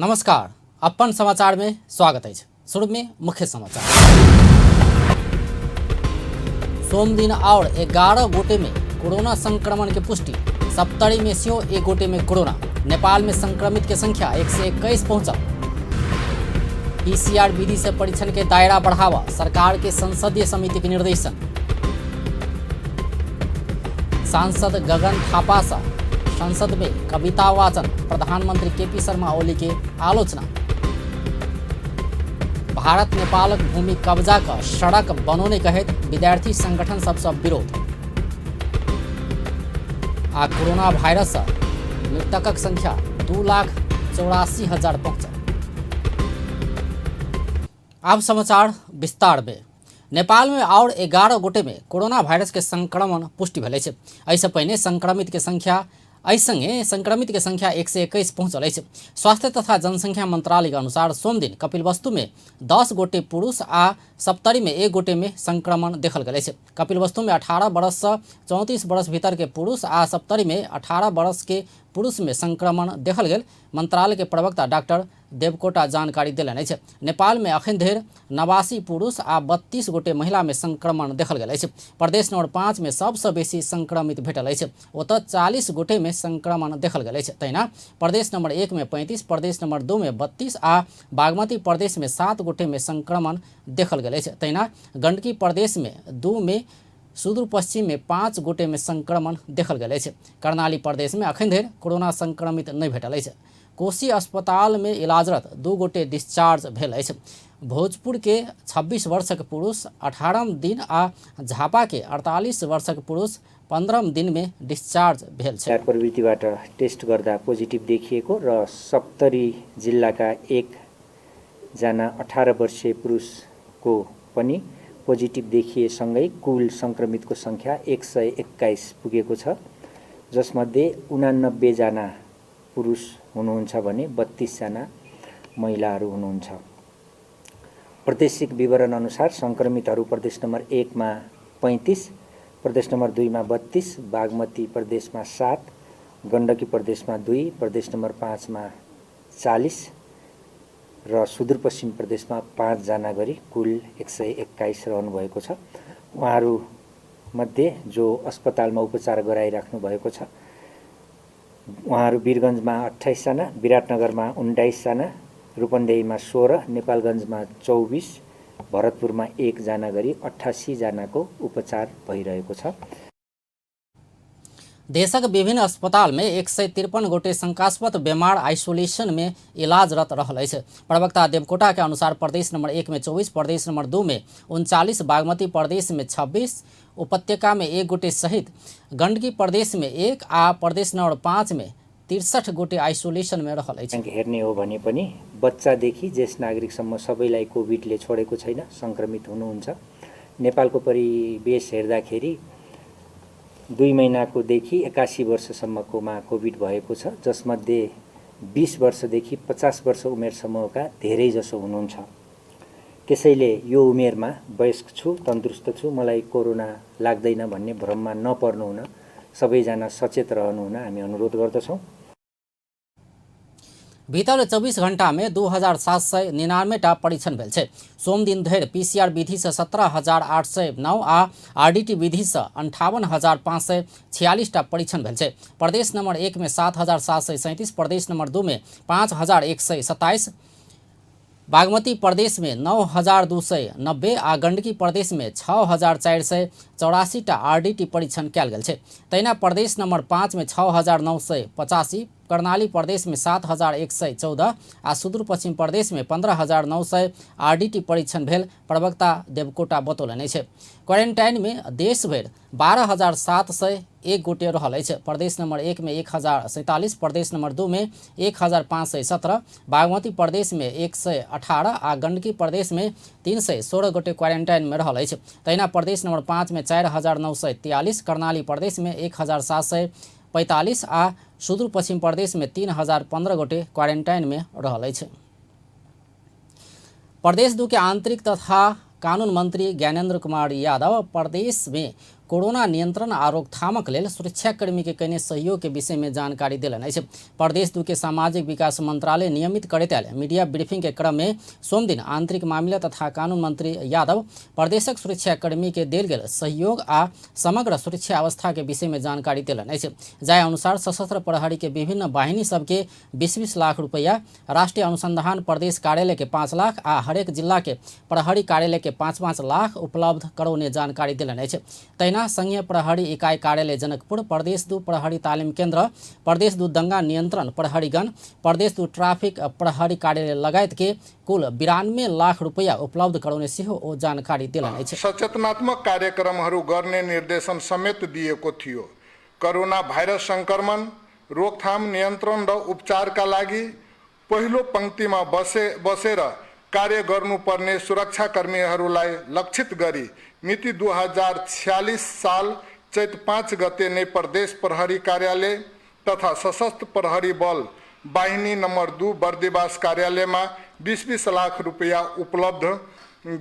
नमस्कार, अपन समाचार में स्वागत अछि। शुरू में मुख्य समाचार। सोमदिन और 11 गोटे में कोरोना संक्रमण के पुष्टि। सप्तरी में सेहो 1 गोटे में कोरोना। नेपाल में संक्रमित के संख्या 121 पहुंचल। पीसीआर विधि से परीक्षण के दायरा बढ़ावा, सरकार के संसदीय समिति के निर्देशन। सांसद गगन थापा सा संसद में कविता वाचन, प्रधानमंत्री केपी शर्मा ओली के आलोचना। भारत नेपालक भूमि कब्जा क सड़क बनौने कहैत विद्यार्थी संगठन सबसँ विरोध। आ कोरोना वायरस मृतकक संख्या 2,84,000 पहुंचल। आब समाचार विस्तार में। नेपाल में और 11 गोटे में कोरोना वायरस के संक्रमण पुष्टि भेल अछि। एहिसँ पहिने संक्रमित के संख्या एहि संगे संक्रमित के संख्या 121 पहुंचल अछि। स्वास्थ्य तथा जनसंख्या मंत्रालय के अनुसार सोमदिन कपिलवस्तु में 10 गोटे पुरुष आ सप्तरी में 1 गोटे में संक्रमण देखल गेल अछि। कपिलवस्तु में 18 वर्ष से 34 वर्ष भीतर के पुरुष आ सप्तरी में 18 वर्ष के पुरुष में संक्रमण देखल गेल मंत्रालय के प्रवक्ता डॉक्टर देवकोटा जानकारी देलनि अछि। नेपाल में अखन धरि 89 पुरुष आ 32 गोटे महिला में संक्रमण देखल गेल अछि। प्रदेश नंबर 5 में सबसँ बेसी संक्रमित भेटल अछि, ओतऽ 40 गोटे में संक्रमण देखल गेल अछि। तहिना प्रदेश नंबर 1 में 35, प्रदेश नंबर 2 में 32 आ बागमती प्रदेश में 7 गोटे में संक्रमण देखल गेल अछि। तहिना गंडकी प्रदेश में 2 में, सुदूर पश्चिम में 5 गोटे में संक्रमण देखल गेल अछि। कर्णाली प्रदेश में अखन धरि कोरोना संक्रमित नहि भेटल अछि। कोशी अस्पताल में इलाजरत 2 गोटे डिस्चार्ज भेल अछि। भोजपुर के 26 वर्षक पुरुष 18 दिन आ झापा के 48 वर्षक पुरुष 15 दिन में डिस्चार्ज भेल छै। प्रवृत्तिबाट टेस्ट गर्दा पोजिटिभ देखिएको र सप्तरी जिल्लाका एकजना 18 वर्षीय पुरुषको पनि पोजिटिभ देखिएसँगै कुल संक्रमितको संख्या 121 पुगेको छ, जसमध्ये 89 जना पुरुष हुनुहुन्छ भने 32 जना महिलाहरू हुनुहुन्छ। प्रादेशिक विवरण अनुसार संक्रमितहरू प्रदेश नम्बर 1 मा 35, प्रदेश नम्बर 2 मा 32, बागमती प्रदेशमा 7, गण्डकी प्रदेशमा 2, प्रदेश नम्बर 5 मा 40 र सुदूरपश्चिम प्रदेशमा 5 जना गरी कुल 121 रहनुभएको छ। उहाँहरूमध्ये जो अस्पतालमा उपचार गराइराख्नु भएको छ उहाँहरू वीरगञ्जमा 28 जना, विराटनगरमा 29 जना, रूपन्देहीमा 16, नेपालगञ्जमा 24, भरतपुरमा 1 जना गरी 88 जनाको उपचार भइरहेको छ। देशक विभिन्न अस्पताल में 153 गोटे शंकास्पद बीमार आइसोलेशन में इलाजरत रहल अछि। प्रवक्ता देवकोटा के अनुसार प्रदेश नंबर 1 में 24, प्रदेश नंबर 2 में 39, बागमती प्रदेश में 26, उपत्यका में 1 गोटे सहित गंडकी प्रदेश में 1 आ प्रदेश नंबर 5 में 63 गोटे आइसोलेशन में रहल अछि। हेर्ने हो भने पनि बच्चादेखि ज्येष्ठ नागरिकसम्म सबैलाई कोभिडले छोडेको छैन, संक्रमित हुनुहुन्छ। नेपालको परिवेश हेर्दाखेरि 2 महिनाकोदेखि 81 वर्षसम्मकोमा कोभिड भएको छ, जसमध्ये 20 वर्षदेखि 50 वर्ष उमेर समूहका धेरैजसो हुनुहुन्छ। त्यसैले यो उमेरमा वयस्क छु, तन्दुरुस्त छु, मलाई कोरोना लाग्दैन भन्ने भ्रममा नपर्नु हुन, सबैजना सचेत रहनु हुन हामी अनुरोध गर्दछौँ। बीतल 24 घंटा में 2799 टा परीक्षण भेल छै। सोमदिन धरि पीसीआर विधि से 17,809 आ आरडीटी विधि से 58,546 टा परीक्षण भेल छै। प्रदेश नंबर 1 में 7,737, प्रदेश नंबर 2 में 5,127, बागमती प्रदेश में 9,290 आ गंडकी प्रदेश में 6,484 टा आरडीटी परीक्षण कयल गेल छै। तहिना प्रदेश नंबर 5 में 6,985, कर्णाली प्रदेश में 7,114 आ सुदूर पश्चिम प्रदेश में 15,900 आरडीटी परीक्षण भेल प्रवक्ता देवकोटा बतौलनि अछि। क्वारेंटाइन में देश भरि 12,701 गोटे रहल अछि। प्रदेश नंबर 1 में 1,047, प्रदेश नंबर 2 में 1,517, बागमती प्रदेश में 118 आ गंडकी प्रदेश में 316 गोटे क्वारेंटाइन में रहल अछि। तहिना प्रदेश नंबर 5 में 4,943, कर्णाली प्रदेश में 1,745 आ सुदूर पश्चिम प्रदेश में 3,015 गोटे क्वारेंटाइन में रहल अछि। प्रदेश 2 के आंतरिक तथा कानून मंत्री ज्ञानेन्द्र कुमार यादव प्रदेश में कोरोना नियंत्रण आ रोकथामक लेल सुरक्षाकर्मी के कयने सहयोग के विषय में जानकारी देलनि अछि। प्रदेश 2 के सामाजिक विकास मंत्रालय नियमित करैत आयल मीडिया ब्रीफिंग के क्रम में सोमदिन आंतरिक मामिला तथा कानून मंत्री यादव प्रदेशक सुरक्षाकर्मी के देल गेल सहयोग आ समग्र सुरक्षा अवस्था के विषय में जानकारी देलनि अछि। जाहि अनुसार सशस्त्र प्रहरी के विभिन्न वाहिनी सबके 20-20 लाख रुपैया, राष्ट्रीय अनुसंधान प्रदेश कार्यालय के 5 लाख आ हरेक जिला के प्रहरी कार्यालय के 5-5 लाख उपलब्ध करौने जानकारी देलनि अछि। तहिना संघीय प्रहरी इकाई कार्यालय जनकपुर, प्रदेश 2 प्रहरी तालिम केंद्र, प्रदेश 2 दंगा नियंत्रण प्रहरीगण, प्रदेश 2 ट्रैफिक प्रहरी कार्यालय लगायत के कुल 92 लाख रुपैया उपलब्ध करौने सेहो ओ जानकारी देलनि अछि। सचेतनात्मक कार्यक्रमहरू गर्ने निर्देशन समेत दिएको थियो। कोरोना भाइरस संक्रमण रोकथाम, नियन्त्रण र उपचारका लागि पहिलो पंक्तिमा बसेर कार्य गर्नुपर्ने सुरक्षाकर्मीहरूलाई लक्षित गरी मिति 2046 साल चैत 5 गते नै प्रदेश प्रहरी कार्यालय तथा सशस्त्र प्रहरी बल वाहिनी नम्बर 2 बर्दिवास कार्यालयमा 20-20 लाख रुपैयाँ उपलब्ध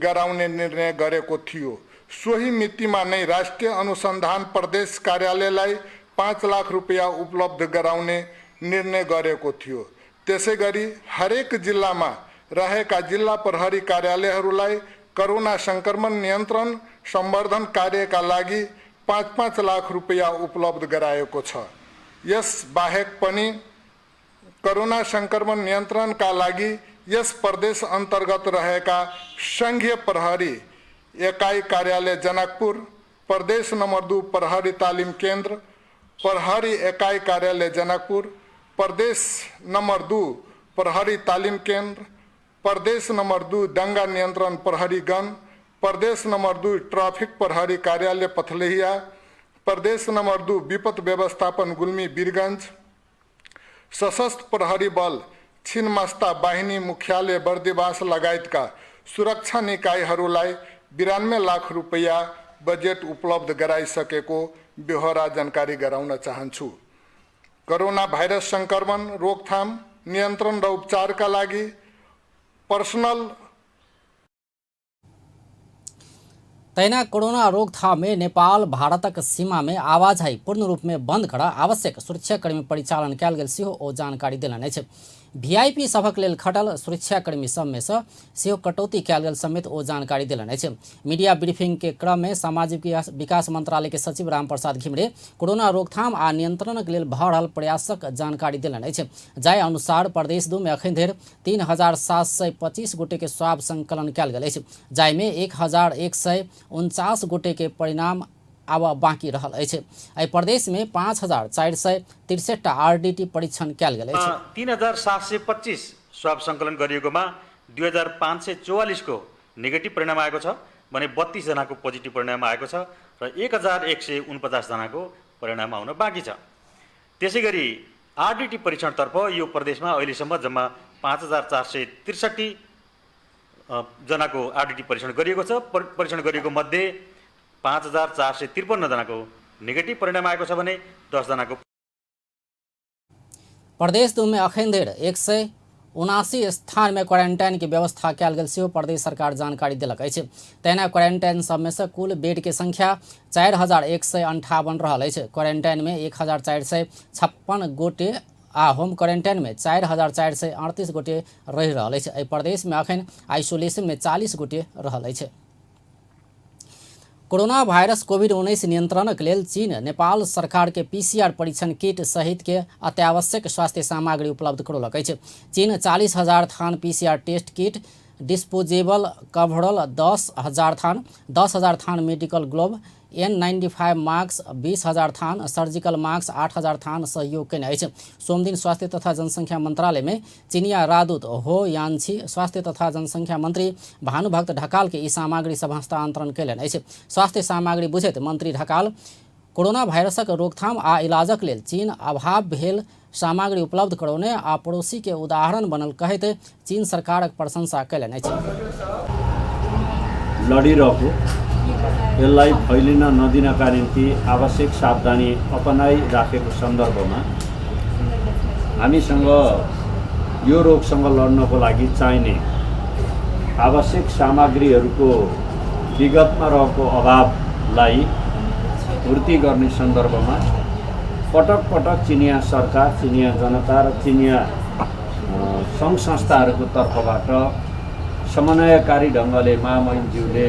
गराउने निर्णय गरेको थियो। सोही मितिमा नै राष्ट्रिय अनुसन्धान प्रदेश कार्यालयलाई 5 लाख रुपैयाँ उपलब्ध गराउने निर्णय गरेको थियो। त्यसैगरी हरेक जिल्लामा रहेका जिल्ला प्रहरी कार्यालयहरूलाई कोरोना संक्रमण नियन्त्रण सम्वर्धन कार्यका लागि 5-5 लाख रुपैयाँ उपलब्ध गराएको छ। यस बाहेक पनि कोरोना संक्रमण नियन्त्रणका लागि यस प्रदेश अन्तर्गत रहेका संघीय प्रहरी एकाइ कार्यालय जनकपुर, प्रदेश नम्बर 2 प्रहरी तालिम केन्द्र, प्रहरी एकाइ कार्यालय जनकपुर, प्रदेश नम्बर 2 प्रहरी तालिम केन्द्र, प्रदेश नम्बर 2 दंगा नियन्त्रण प्रहरीगण, प्रदेश नम्बर 2 ट्राफिक प्रहरी कार्यालय पथलहिया, प्रदेश नम्बर 2 विपद व्यवस्थापन गुल्मी वीरगंज, सशस्त्र प्रहरी बल छिनमस्ता वाहिनी मुख्यालय बर्दिवास लगायतका सुरक्षा निकायहरूलाई 92 लाख रुपैयाँ बजेट उपलब्ध गराइसकेको बेहोरा जानकारी गराउन चाहन्छु। कोरोना भाइरस संक्रमण रोकथाम, नियन्त्रण र उपचारका लागि पर्सनल तहिना कोरोना रोकथाम में नेपाल भारतक सीमा में आवाजाही पूर्ण रूप में बंद कर आवश्यक सुरक्षाकर्मी परिचालन कयल गेल सेहो ओ जानकारी देलनि अछि। वीआईपी सभक लेल खटल सुरक्षाकर्मी सबमे सँ सेहो कटौती कयल गेल समेत ओ जानकारी देलनि अछि। मीडिया ब्रीफिंग के क्रम में सामाजिक विकास मंत्रालय के सचिव रामप्रसाद घिमिरे कोरोना रोकथाम आ नियंत्रणक लेल भऽ रहल प्रयासक जानकारी देलनि अछि। जाहि अनुसार प्रदेश 2 में अखन धरि 3725 गोटे के स्वाब संकलन कयल गेल अछि, जाहिमे 1149 गोटे के परिणाम आब बाँकी रहल अछि। एहि प्रदेश में 5463 टा आरडीटी परीक्षण कयल गेल अछि। 3725 स्वाब सङ्कलन गरिएकोमा 2544 को नेगेटिभ परिणाम आएको छ भने 32 जनाको पोजिटिभ परिणाम आएको छ र 1149 जनाको परिणाम आउन बाँकी छ। त्यसै गरी आरडिटी परीक्षणतर्फ यो प्रदेशमा अहिलेसम्म जम्मा 5463 जनाको आरडिटी परीक्षण गरिएको छ। परीक्षण गरिएको मध्ये 5453 जनाको नेगेटिभ परिणाम आएको छ भने 10 जनाको। प्रदेश 2 में अखन धरि 179 स्थान में क्वारेंटाइन के व्यवस्था कयल गेल सेहो प्रदेश सरकार जानकारी देलक अछि। तहिना क्वारेंटाइन सबमे सँ कुल बेड के संख्या 4158 रहल अछि। क्वारेंटाइन में 1456 गोटे आ होम क्वारेंटाइन में 4438 गोटे रहि रहल अछि। एहि प्रदेश में अखन आइसोलेशन में 40 गोटे रहल अछि। कोरोना वायरस कोविड-19 नियंत्रणक लेल चीन नेपाल सरकार के पीसीआर परीक्षण किट सहित के अत्यावश्यक स्वास्थ्य सामग्री उपलब्ध करौलक अछि। चीन 40,000 थान PCR test kit, disposable coverall 10,000 थान, 10,000 थान मेडिकल ग्लोभ, N95 mask 20,000 थान, सर्जिकल मास्क 8,000 थान सहयोग कयने अछि। सोमदिन स्वास्थ्य तथा जनसंख्या मंत्रालय में चीनिया राजदूत हो यानछी स्वास्थ्य तथा जनसंख्या मंत्री भानुभक्त ढकाल के ई सामग्री सब हस्तांतरण कयलनि अछि। स्वास्थ्य सामग्री बुझैत मंत्री ढकाल कोरोना वायरसक रोकथाम आ इलाजक लेल चीन अभाव भेल सामग्री उपलब्ध करौने आ पड़ोसी के उदाहरण बनल कहैत चीन सरकारक प्रशंसा कयलनि अछि। लडिरहेको यसलाई फैलिन नदिनका निम्ति आवश्यक सावधानी अपनाइराखेको सन्दर्भमा हामीसँग यो रोगसँग लड्नको लागि चाहिने आवश्यक सामग्रीहरूको विगतमा रहेको अभावलाई पूर्ति गर्ने सन्दर्भमा पटक पटक चिनिया सरकार, चिनिया जनता र चिनिया सङ्घ संस्थाहरूको तर्फबाट समन्वयकारी ढङ्गले महामहिमज्यूले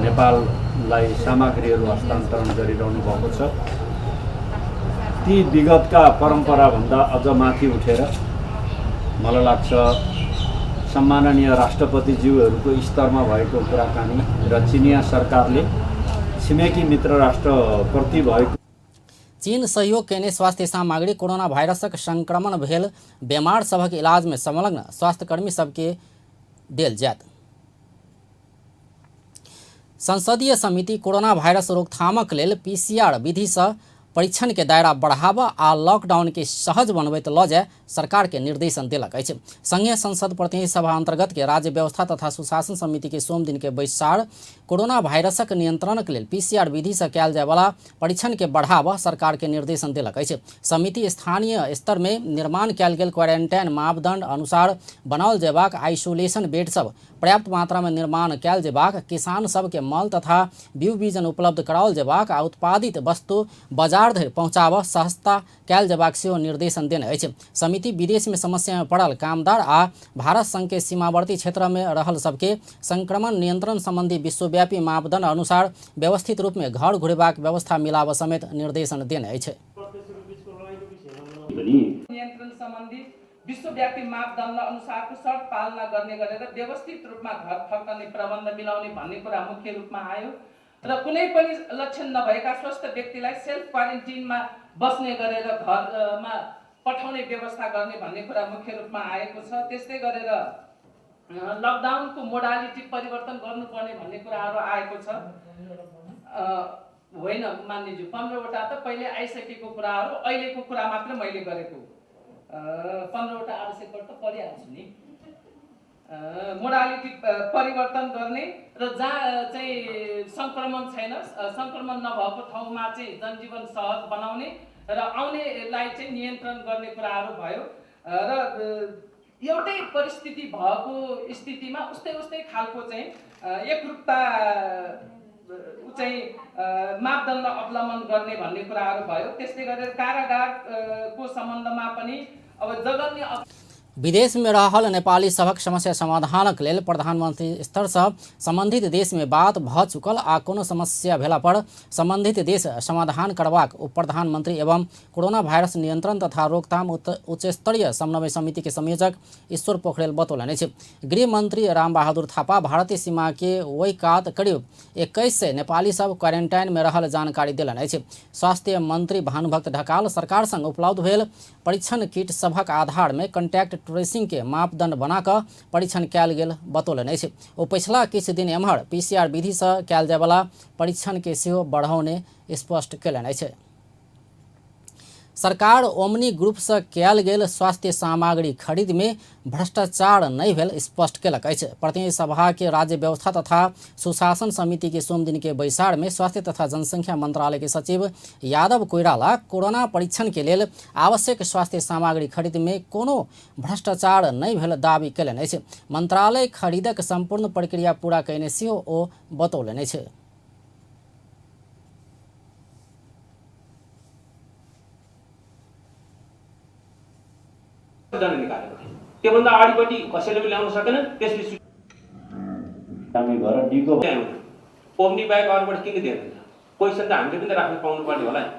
नेपाललाई सामग्रीहरू हस्तान्तरण गरिरहनु भएको छ। ती विगतका परम्पराभन्दा अझ माथि उठेर मलाई लाग्छ सम्माननीय राष्ट्रपतिज्यूहरूको स्तरमा भएको कुराकानी र चिनिया सरकारले छिमेकी मित्र राष्ट्रप्रति भएको चीन सहयोग केने स्वास्थ्य सामग्री कोरोना वायरसक संक्रमण भेल बेमार सभक इलाज में संलग्न स्वास्थ्यकर्मी सबके देल जायत। संसदीय समिति कोरोना वायरस रोकथामक लेल पीसीआर विधि से परीक्षण के दायरा बढ़ावा आ लॉकडाउन के सहज बनबैत लऽ जाय सरकार के निर्देशन देलक अछि। संघीय संसद प्रतिनिधि सभा अंतर्गत के राज्य व्यवस्था तथा सुशासन समिति के सोम दिन के बैसार कोरोना वायरसक नियंत्रणक लेल पीसीआर विधि से कयल जायवला परीक्षण के बढ़ावा सरकार के निर्देशन देलक अछि। समिति स्थानीय स्तर में निर्माण कयल गेल क्वारेंटाइन मापदंड अनुसार बनाओल जेबाक आइसोलेशन बेड सब पर्याप्त मात्रा में निर्माण कयल जेबाक, किसान सबके मल तथा बीउ बीजन उपलब्ध कराओल जेबाक आ उत्पादित वस्तु बाजार धरि पहुँचाबऽ सस्ता कयल जेबाक सेहो निर्देशन देने अछि। समिति विदेश में समस्या में पड़ल कामदार आ भारत संघ के सीमावर्ती क्षेत्र में रहल सबके संक्रमण नियंत्रण संबंधी विश्वव्यापी मापदंड अनुसार व्यवस्थित रूप में घर घुरेबाक व्यवस्था मिलाबऽ समेत निर्देशन देने अछि। नियन्त्रण सम्बन्धी विश्वव्यापी मापदण्ड अनुसारको शर्त पालना गर्ने गरेर व्यवस्थित रूपमा घर फर्कने प्रबन्ध मिलाउने भन्ने कुरा मुख्य रूपमा आयो र कुनै पनि लक्षण नभएका स्वस्थ व्यक्तिलाई सेल्फ क्वारेन्टिनमा बस्ने गरेर घरमा पठाउने व्यवस्था गर्ने भन्ने कुरा मुख्य रूपमा आएको छ। त्यस्तै गरेर लकडाउनको मोडालिटी परिवर्तन गर्नुपर्ने भन्ने कुराहरू आएको छ। होइन मान्यज्यू, 15वटा त पहिले आइसकेको कुराहरू, अहिलेको कुरा मात्र मैले गरेको। 15वटा आवश्यक त परिहाल्छु नि। मोडालिटी परिवर्तन गर्ने र जहाँ चाहिँ सङ्क्रमण छैन, सङ्क्रमण नभएको ठाउँमा चाहिँ जनजीवन सहज बनाउने र आउनेलाई चाहिँ नियन्त्रण गर्ने कुराहरू भयो र एउटै परिस्थिति भएको स्थितिमा उस्तै उस्तै खालको चाहिँ एकरूपता चाहिँ मापदण्ड अवलम्बन गर्ने भन्ने कुराहरू भयो। त्यस्तै गरेर कारागारको सम्बन्धमा पनि अब जघन्य विदेश में रहल नेपाली सभक समस्या समाधानक लेल प्रधानमंत्री स्तर से संबंधित देश में बात भ चुकल आ कोनो समस्या भेला पर संबंधित देश समाधान करबाक उप प्रधानमंत्री एवं कोरोना वायरस नियंत्रण तथा रोकथाम उच्च स्तरीय समन्वय समिति के संयोजक ईश्वर पोखरेल बतौलनि अछि। गृह मंत्री रामबहादुर थापा भारतीय सीमा के ओहि कात करीब 2100 नेपाली सब क्वारेंटाइन में रहल जानकारी देलनि अछि। स्वास्थ्य मंत्री भानुभक्त ढकाल सरकार संग उपलब्ध भेल परीक्षण किट सभक आधार में कंटैक्ट ट्रेसिंग के मापदंड बनाकऽ परीक्षण कयल गेल बतौलनि अछि। ओ पछिला किछु दिन एम्हर पीसीआर विधि से कयल जायवला परीक्षण के सेहो बढ़ौने स्पष्ट कयलनि अछि। सरकार ओमनी ग्रुप से कयल गेल स्वास्थ्य सामग्री खरीद में भ्रष्टाचार नहि भेल स्पष्ट केलक अछि। प्रतिनिधि सभा के राज्य व्यवस्था तथा सुशासन समिति के सोम दिन के बैसार में स्वास्थ्य तथा जनसंख्या मंत्रालय के सचिव यादव कोइराला कोरोना परीक्षण के लेल आवश्यक स्वास्थ्य सामग्री खरीद में कोनो भ्रष्टाचार नहि भेल दावी कयलनि अछि। मंत्रालय खरीदक संपूर्ण प्रक्रिया पूरा कयने सेहो ओ बतौलनि अछि। निकालेको थियो, त्योभन्दा अगाडिपट्टि कसैले पनि ल्याउन सकेन। त्यसपछि ओम्नी बाहेक अरूबाट किन दिएन? क्वेसन त हामीले पनि त राख्नु पाउनुपर्ने होला नि।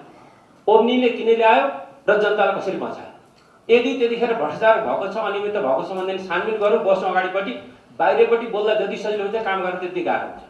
ओम्नीले किन ल्यायो र जनतालाई कसरी बचायो? यदि त्यतिखेर भ्रष्टाचार भएको छ, अनियमित भएको छ भनेदेखि छानबिन गरौँ, बसौँ अगाडिपट्टि। बाहिरपट्टि बोल्दा जति सजिलो हुन्छ, काम गर्न त्यति गाह्रो हुन्छ।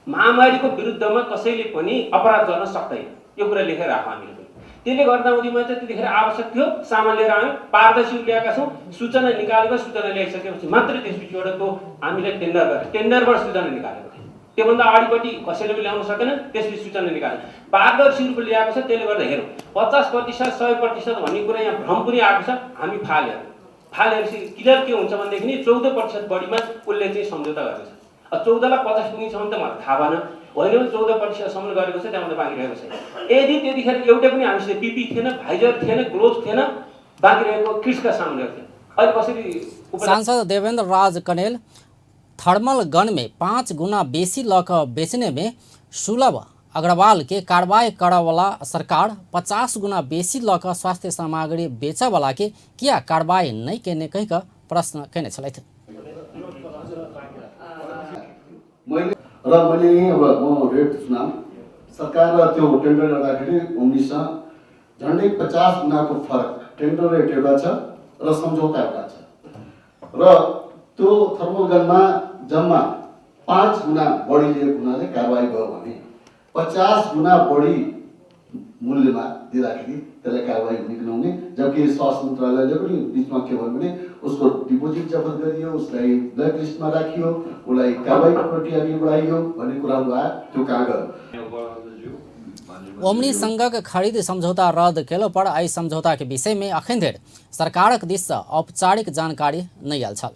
महामारीको विरुद्धमा कसैले पनि अपराध गर्न सक्दैन, यो कुरा लेखेर राखौँ हामीले पनि। त्यसले गर्दा उनीमा चाहिँ त्यतिखेर आवश्यक थियो, सामान लिएर आयौँ, पारदर्शी ल्याएका छौँ, सूचना निकालेको, सूचना ल्याइसकेपछि मात्रै त्यसपछिबाट त्यो हामीले टेन्डर गरेँ, टेन्डरबाट सूचना निकालेको थियो। त्योभन्दा अगाडिपट्टि कसैले पनि ल्याउन सकेन, त्यसपछि सूचना निकाल्यो, पारदर्शी रूपले ल्याएको छ। त्यसले गर्दा हेरौँ 50% 100% भन्ने कुरा यहाँ भ्रम पनि आएको छ। हामी फाइल हेरौँ, फाइल हेरेपछि क्लियर के हुन्छ भनेदेखि 14% बढीमा उसले चाहिँ सम्झौता गरेको छ। अब 14लाई 50 पुगिन्छ भने त मलाई थाहा भएन, होइन भने 14%सम्म गरेको छ, त्यहाँभन्दा बाँकी रहेको छैन। यदि त्यतिखेर एउटा पनि हामीसित पिपी थिएन, भाइजर थिएन, ग्लोभ्स थिएन, बाँकी रहेको किट्सका सामानहरू थिएन। अहिले कसरी सांसद देवेन्द्र राज कनेल थर्मल गन में 5 गुना बेसी लऽ कऽ बेचने में सुलभ अग्रवाल के कार्रवाई करऽवला सरकार 50 गुना बेसी लऽ कऽ स्वास्थ्य सामग्री बेचऽवला के किया कार्रवाई नहि केने कहि कऽ प्रश्न केने छलथि। र मैले अब म रेट सुनाम सरकार र त्यो टेन्डर गर्दाखेरि ओम्नीसँग झन्डै 50 गुणाको फरक टेन्डर रेट एउटा छ र सम्झौता एउटा छ र त्यो थर्मल गनमा जम्मा 5 गुणा बढी लिएको हुनाले कारवाही भयो भने 50 गुणा बढी मूल्यमा दिँदाखेरि त्यसलाई कारवाही हुने कि नहुने, जबकि स्वास्थ्य मन्त्रालयले पनि बिचमा के भन्यो भने उसको डिपोजिट जफत गरियो, उसलाई ब्ल्याक लिस्टमा राखियो, उसलाई कारवाहीको प्रक्रिया अघि बढाइयो भन्ने कुराहरू आयो, त्यो कहाँ गयो? ओमनी संघक खरीद समझौता रद्द केलो पर एहि समझौता के विषय में अखन धरि सरकारक दिस सँ औपचारिक जानकारी नहि आयल छल।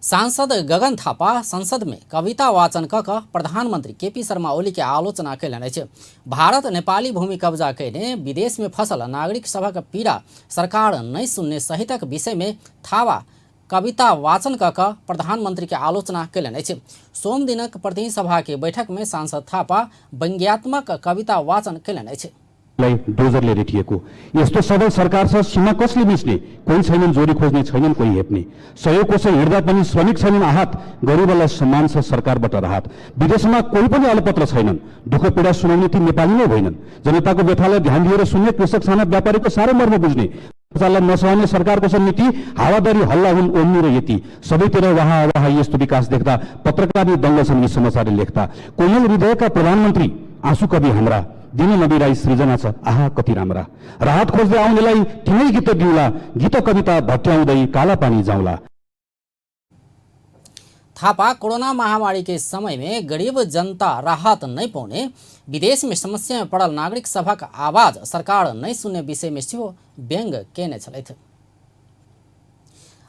सांसद गगन थापा संसद में कविता वाचन क कऽ प्रधानमंत्री केपी शर्मा ओली के आलोचना कयलनि अछि। भारत नेपाली भूमि कब्जा कयने विदेश में फसल नागरिक सभक पीड़ा सरकार नहि सुनने सहितक विषय में थापा कविता वाचन क कऽ प्रधानमंत्री के आलोचना कयलनि अछि। सोम दिनक प्रतिनिधि सभा के बैठक में सांसद थापा व्यंग्यात्मक कविता वाचन कयलनि अछि। लाई डोजरले रेटिएको यस्तो सबल सरकार छ, सीमा कसले मिच्ने? कोही छैनन् जोडी खोज्ने, छैनन् कोही हेप्ने। 100 कोस हिँड्दा पनि श्रमिक छैनन् आहत, गरिबलाई सम्मान छ सरकारबाट राहत। विदेशमा कोही पनि अलपत्र छैनन्, दुःख पीडा सुनाउने ती नेपाली नै होइनन्। जनताको व्यथालाई ध्यान दिएर सुन्ने, कृषक साना व्यापारीको साह्रो मर्म बुझ्ने, भ्रष्टाचारलाई नसहने सरकारको छ नीति। हावादारी हल्ला हुन् ओम्नी र यति, सबैतिर वाह वाह यस्तो विकास देख्दा पत्रकार नि दङ्ग छन् यी समाचार लेख्दा। कोमल हृदयका प्रधानमन्त्री आँसु कवि हाम्रा, दिन नबिराई सृजना छ आहा कति राम्रा। राहत खोज्दै आउनेलाई तिनै गीत दिउँला, गीत कविता भट्याउँदै काला पानी जाउँला। थापा कोरोना महामारी के समय में गरीब जनता राहत नहीं पाउने, विदेश में समस्या में पड़ल नागरिक सभक आवाज सरकार नहीं सुनने विषय में सेहो व्यंग्य केने छलथि।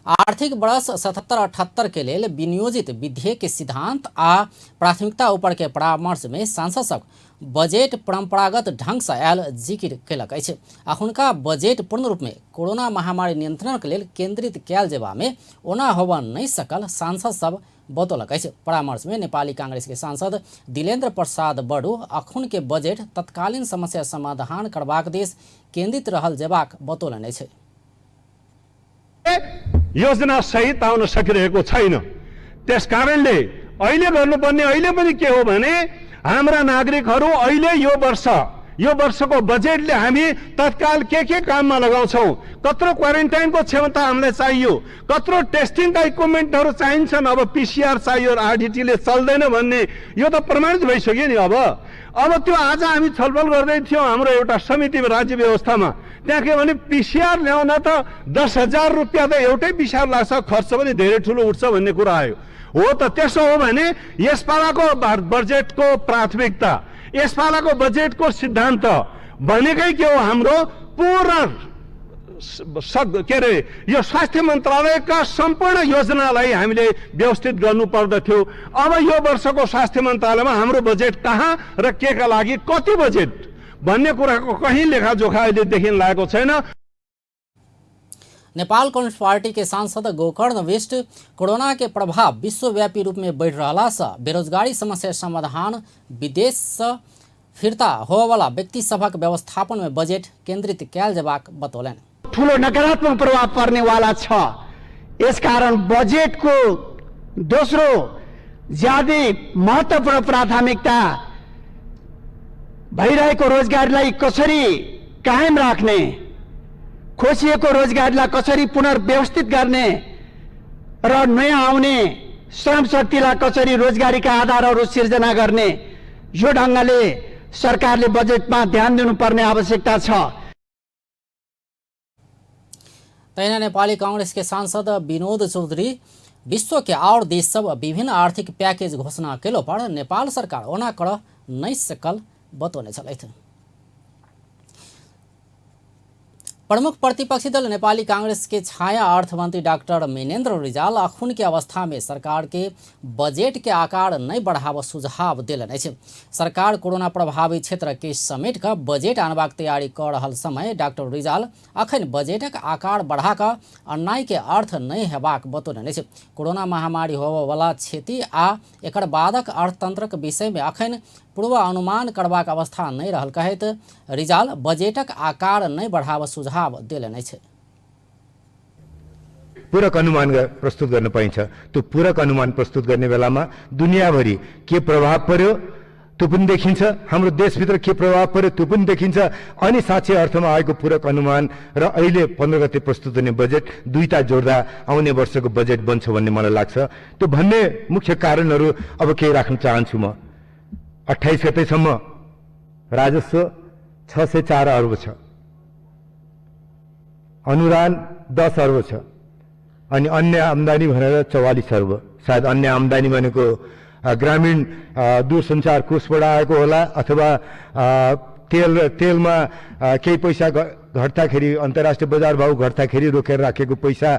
आर्थिक वर्ष 77-78 के लेल विनियोजित विधेयक के सिद्धांत आ प्राथमिकता ऊपर के परामर्श में सांसद सब बजट परंपरागत ढंग से आयल जिकिर केलक अछि आ हुनका बजट पूर्ण रूप में कोरोना महामारी नियंत्रण के लेल केंद्रित कयल जेबा में ओना होबऽ नहि सकल सांसद सब बतौलक अछि। परामर्श में नेपाली कांग्रेस के सांसद दिलेन्द्र प्रसाद बडू अखुन के बजट तत्कालीन समस्या समाधान करबाक दिस केंद्रित रहल जेबाक बतौलनि अछि। योजना सहित आउन सकिरहेको छैन, त्यसकारणले अहिले गर्नुपर्ने अहिले पनि के हो भने हाम्रा नागरिकहरू अहिले यो वर्षको बजेटले हामी तत्काल के काममा लगाउँछौँ, कत्रो क्वारेन्टाइनको क्षमता हामीलाई चाहियो, कत्रो टेस्टिङका इक्विपमेन्टहरू चाहिन्छन्, अब पिसिआर चाहियो, आरडिटीले चल्दैन भन्ने यो त प्रमाणित भइसक्यो नि। अब त्यो आज हामी छलफल गर्दै थियौँ हाम्रो एउटा समितिमा राज्य व्यवस्थामा, त्यहाँ के भने पिसिआर ल्याउन त 10,000 रुपियाँ त एउटै पिसिआर लाग्छ, खर्च पनि धेरै ठुलो उठ्छ भन्ने कुरा आयो। हो त त्यसो हो भने यसपालाको बजेटको प्राथमिकता, यसपालाको बजेटको सिद्धान्त भनेकै के हो? हाम्रो पूर्ण के अरे यो स्वास्थ्य मन्त्रालयका सम्पूर्ण योजनालाई हामीले व्यवस्थित गर्नुपर्दथ्यो। अब यो वर्षको स्वास्थ्य मन्त्रालयमा हाम्रो बजेट कहाँ र के का लागि कति बजेट भन्ने कुराको कहीँ लेखाजोखा अहिले देखिन लागेको छैन। नेपाल कम्युनिस्ट पार्टी के सांसद गोकर्ण विष्ट कोरोना के प्रभाव विश्वव्यापी रूप में बढ़ रहा से बेरोजगारी समस्या समाधान विदेश से फिर्ता होवाला व्यक्ति सभक व्यवस्थापन में बजट केंद्रित कयल जेबाक बतौलनि। ठूलो नकारात्मक प्रभाव पर्नेवाला छ, यसकारण बजेटको दोस्रो ज्यादै महत्त्वपूर्ण प्राथमिकता भइरहेको रोजगारीलाई कसरी कायम राख्ने, खोसिएको रोजगारीलाई कसरी पुनर्व्यवस्थित गर्ने र नयाँ आउने श्रम शक्तिलाई कसरी रोजगारीका आधारहरू सिर्जना गर्ने, यो ढङ्गले सरकारले बजेटमा ध्यान दिनुपर्ने आवश्यकता छ। तहिना नेपाली कांग्रेस के सांसद विनोद चौधरी विश्व के और देश सब विभिन्न आर्थिक पैकेज घोषणा केलो पर नेपाल सरकार ओना कर नहीं सकल बतौने छलथि। प्रमुख प्रतिपक्षी दल नेपाली कांग्रेस के छाया अर्थमंत्री डॉक्टर मिनेन्द्र रिजाल अखुन के अवस्था में सरकार के बजट के आकार नहीं बढ़ाव सुझाव देलनि अछि। सरकार कोरोना प्रभावित क्षेत्र के समेट कऽ बजट आनबाक तैयारी कऽ रहल समय डॉक्टर रिजाल अखन बजटक आकार बढ़ा कऽ अन्याय के अर्थ नहीं हेबाक बतौलनि अछि। कोरोना महामारी होबयवला क्षति आ एकर बादक अर्थतंत्रक विषय में अखन पूर्वानुमान करबाक अवस्था नहि रहल कहैत रिजाल बजेटक आकार नहि बढ़ाव सुझाव देलनि अछि। पूरक अनुमान प्रस्तुत गर्न पाइन्छ। त्यो पूरक अनुमान प्रस्तुत गर्ने बेलामा दुनियाभरि के प्रभाव पर्यो त्यो पनि देखिन्छ, हाम्रो देशभित्र के प्रभाव पर्यो त्यो पनि देखिन्छ, अनि साँच्चै अर्थमा आएको पूरक अनुमान र अहिले 15 गते प्रस्तुत हुने बजेट दुईटा जोड्दा आउने वर्षको बजेट बन्छ भन्ने मलाई लाग्छ। त्यो भन्ने मुख्य कारणहरू अब केही राख्न चाहन्छु म। 28 गतेसम्म राजस्व 604 अर्ब छ, अनुदान 10 अर्ब छ, अनि अन्य आम्दानी भनेर 44 अर्ब। सायद अन्य आम्दानी भनेको ग्रामीण दूरसञ्चार कोषबाट आएको होला अथवा तेलमा केही पैसा घट्दाखेरि, अन्तर्राष्ट्रिय बजार भाउ घट्दाखेरि रोकेर राखेको पैसा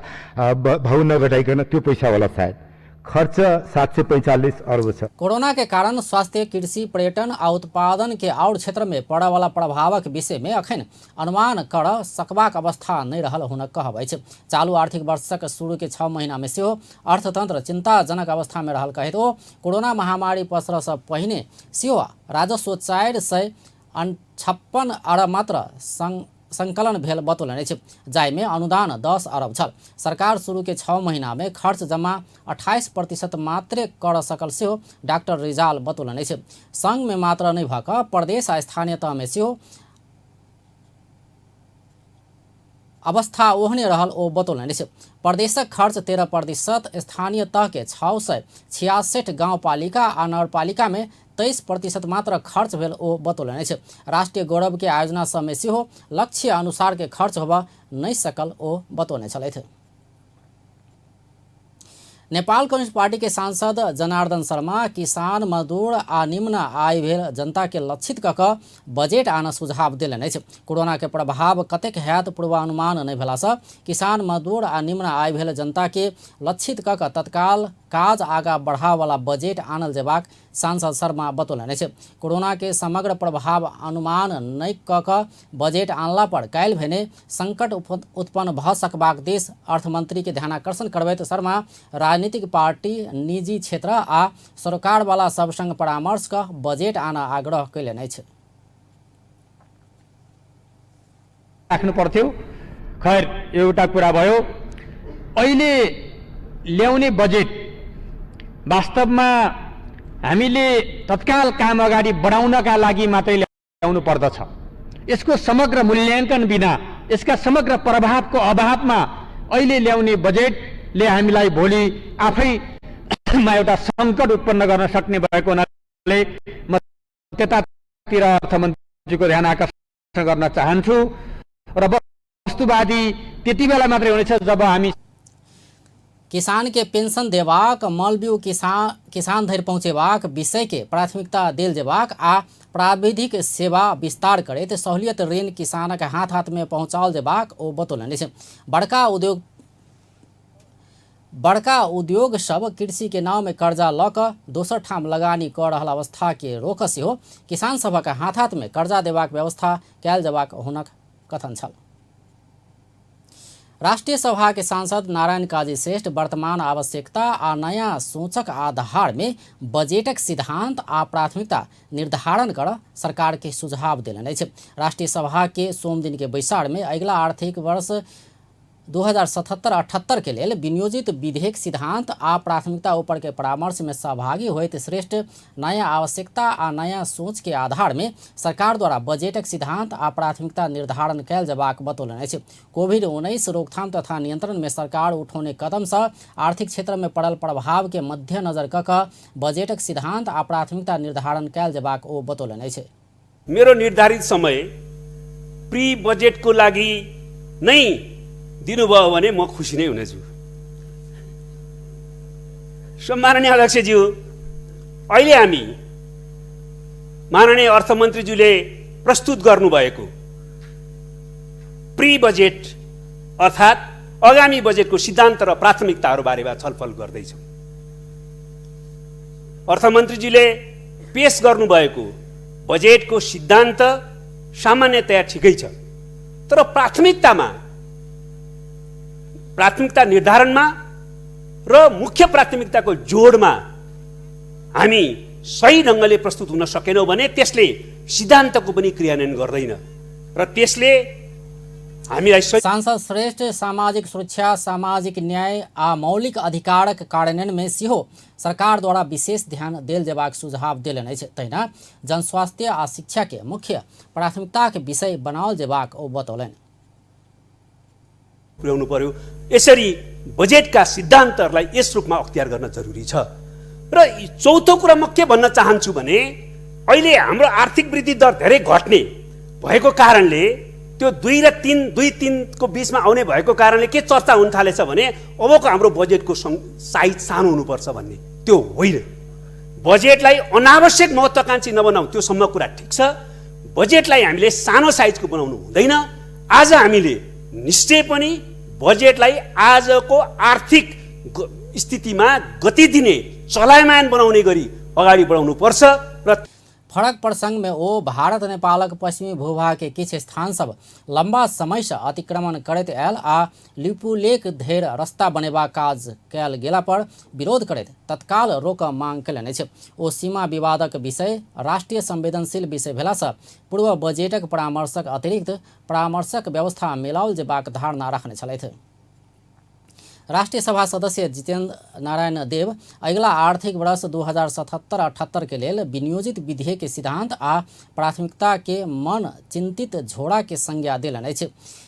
भाउ नघटाइकन त्यो पैसा होला सायद। खर्च 745 अर्ब छ। कोरोना के कारण स्वास्थ्य, कृषि, पर्यटन आ उत्पादन के और क्षेत्र में पड़े वाला प्रभावक विषय में अखन अनुमान कर सकबाक अवस्था नहीं रहल हुनक कहब अछि। चालू आर्थिक वर्षक शुरू के 6 महीना में सेहो अर्थतंत्र चिंताजनक अवस्था में रहल कहैत ओ कोरोना महामारी पसरऽ सँ पहिने सेहो राजस्व 456 अरब मात्र संकलन भेल बतौलनि अछि, जाहिमे अनुदान 10 अरब छल। सरकार शुरू के 6 महीना में खर्च जमा 28% मात्रे कर सकल सेहो डाक्टर रिजाल बतौलनि अछि। संघ में मात्र नहि भऽ कऽ प्रदेश आ स्थानीय तह में सेहो अवस्था ओहने रहल ओ बतौलनि अछि। प्रदेशक खर्च 13%, स्थानीय तह के 666 गाउँपालिका आ नगरपालिका में 23% मात्र खर्च भेल ओ बतौलनि अछि। राष्ट्रीय गौरव के आयोजना समय सेहो लक्ष्य अनुसार के खर्च होबऽ नहि सकल ओ बतौने छलथि। नेपाल कम्युनिस्ट पार्टी के सांसद जनार्दन शर्मा किसान, मजदूर आ निम्न आय भेल जनता के लक्षित कऽ कऽ बजेट आन सुझाव देलनि अछि। कोरोना के प्रभाव कतेक हैत पूर्वानुमान नहि भेलासँ किसान, मजदूर आ निम्न आय भेल जनता के लक्षित कऽ कऽ तत्काल काज आगाँ बढ़ावला बजेट आनल जेबाक सांसद शर्मा बतौलनि अछि। कोरोना के समग्र प्रभाव अनुमान नहि कऽ कऽ बजेट आनला पर काल्हि भेने संकट उत्पन्न भऽ सकबाक दिस अर्थमंत्री के ध्यानाकर्षण करबैत शर्मा राजनीतिक पार्टी, निजी क्षेत्र आ सरोकारवाला सब संग परामर्श कऽ बजेट आन आग्रह कयलनि अछि। राख्नु पर्थ्यो। खैर, एउटा कुरा भयो। अहिले ल्याउने बजेट वास्तवमा हामीले तत्काल काम अगाडि बढाउनका लागि मात्रै ल्याउनु पर्दछ। यसको समग्र मूल्याङ्कन बिना, यसका समग्र प्रभावको अभावमा अहिले ल्याउने बजेटले हामीलाई भोलि आफैमा एउटा सङ्कट उत्पन्न गर्न सक्ने भएको हुनाले म त्यतातिर अर्थमन्त्रीको ध्यान आकर्षण गर्न चाहन्छु र वस्तुवादी त्यति बेला मात्रै हुनेछ जब हामी किसान के पेंशन देबाक, मलबिउ किसान धरि पहुँचेबाक विषय के प्राथमिकता देल जेबाक आ प्राविधिक सेवा विस्तार करैत सहूलियत ऋण किसानक हाथ हाथ में पहुँचाओल जेबाक ओ बतौलनि अछि। बड़का उद्योग सब कृषि के नाम में कर्जा लऽ कऽ दोसर ठाम लगानी कऽ रहल अवस्था के रोक सेहो किसान सभक हाथ हाथ में कर्जा देबाक व्यवस्था कयल जेबाक हुनक कथन छल। राष्ट्रीय सभा के सांसद नारायण काजी श्रेष्ठ वर्तमान आवश्यकता आ नया सोचक आधार में बजेटक सिद्धांत आ प्राथमिकता निर्धारण कर सरकार के सुझाव देलनि अछि। राष्ट्रीय सभा के सोमदिन के बैसार में अगिला आर्थिक वर्ष 2077-78 के लेल विनियोजित विधेयक सिद्धांत आ प्राथमिकता ऊपर के परामर्श में सहभागी होइत श्रेष्ठ नया आवश्यकता आ नया सोच के आधार में सरकार द्वारा बजेटक सिद्धांत आ प्राथमिकता निर्धारण कयल जेबाक बतौलनि अछि। कोविड-19 रोकथाम तथा नियंत्रण में सरकार उठौने कदम सँ आर्थिक क्षेत्र में पड़ल प्रभाव के मध्यनजर कऽ कऽ बजेटक सिद्धांत आ प्राथमिकता निर्धारण कयल जेबाक ओ बतौलनि अछि। मेरो निर्धारित समय प्री बजेटको लागि नै दिनुभयो भने म खुसी नै हुनेछु। सम्माननीय अध्यक्षज्यू, अहिले हामी माननीय अर्थमन्त्रीज्यूले प्रस्तुत गर्नुभएको प्री बजेट अर्थात् आगामी बजेटको सिद्धान्त र प्राथमिकताहरू बारेमा छलफल गर्दैछौँ। अर्थमन्त्रीज्यूले पेश गर्नुभएको बजेटको सिद्धान्त सामान्यतया ठिकै छ, तर प्राथमिकता निर्धारणमा र मुख्य प्राथमिकताको जोडमा हामी सही ढङ्गले प्रस्तुत हुन सकेनौँ भने त्यसले सिद्धान्तको पनि क्रियान्वयन गर्दैन र त्यसले हामीलाई। सांसद श्रेष्ठ सामाजिक सुरक्षा, सामाजिक न्याय आ मौलिक अधिकारक कार्यान्वयन में सेहो सरकार द्वारा विशेष ध्यान देल जेबाक सुझाव देलनि अछि। तहिना जनस्वास्थ्य आ शिक्षा के मुख्य प्राथमिकताक विषय बनाओल जेबाक ओ बतौलनि। पुर्याउनु पर्यो। यसरी बजेटका सिद्धान्तहरूलाई यस रूपमा अख्तियार गर्न जरुरी छ। र चौथो कुरा म के भन्न चाहन्छु भने अहिले हाम्रो आर्थिक वृद्धि दर धेरै घट्ने भएको कारणले त्यो 2 र 3, 2 3 को बिचमा आउने भएको कारणले के चर्चा हुन थालेछ भने अबको हाम्रो बजेटको साइज सानो हुनुपर्छ भन्ने, त्यो होइन। बजेटलाई अनावश्यक महत्त्वाकांक्षी नबनाऊ, त्योसम्म कुरा ठिक छ। बजेटलाई हामीले सानो साइजको बनाउनु हुँदैन। आज हामीले निश्चय पनि बजेटलाई आजको आर्थिक स्थितिमा गति दिने, चलायमान बनाउने गरी अगाडि बढाउनु पर्छ। र फरक प्रसंग में ओ भारत नेपालक पश्चिमी भूभाग के किछु स्थान सब लंबा समय से अतिक्रमण करैत आयल आ लिपुलेख धरि रास्ता बनेबाक काज कयल गेला पर विरोध करैत तत्काल रोक मांग कयलनि अछि। ओ सीमा विवादक विषय राष्ट्रीय संवेदनशील विषय भेला से पूर्व बजेटक परामर्शक अतिरिक्त परामर्शक व्यवस्था मिलाओल जेबाक धारणा रखने छलथि। राष्ट्रिय सभा सदस्य जितेन्द्र नारायण देव अगिला आर्थिक वर्ष 2077-78 के लेल विनियोजित विधेयक के सिद्धांत आ प्राथमिकता के मन चिंतित झोड़ा के संज्ञा देलनि अछि।